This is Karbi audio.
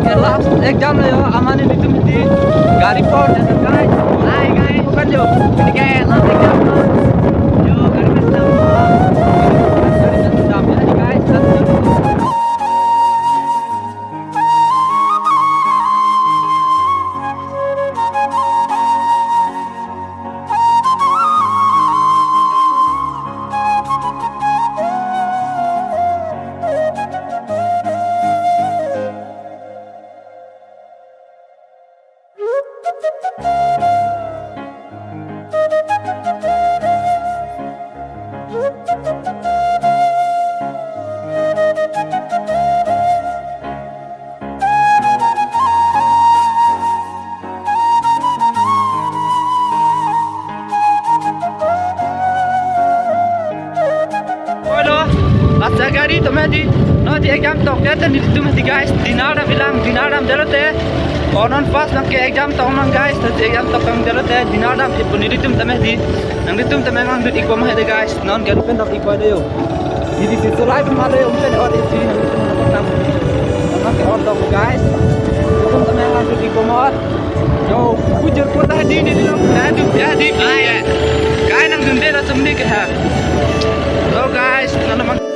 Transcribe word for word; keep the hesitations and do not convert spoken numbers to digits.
Last exam lo yo, amat nelitum hedi gari por, guys. Hi guys, bukan yo. Ini kayak last exam lo. Yo, gari masih lama. Gari masih lama ya, guys. Oi lo, asa gari tame di, non di exam tok te, te nelitum hedi guys, dinner dam bilang, dinner damdelo te. Oh, non first nangke exam tok nang guys, te exam tok damdelo te, dinner dam ipo nelitum tame di. Nanglitum tame nangdut ikpo ma hedi guys, non gari pen dam ikpo de yo. Di di si so live ma de yo, umsen or isi, nanglitum nangdam. Nangke or tok guys, nangtum tame nangdut ikpo ma. Yo, bujur kota di, di, di, di, di, di, di. Hai, hai. Kai nangdunde lo sumni ke ha. Hello guys, nang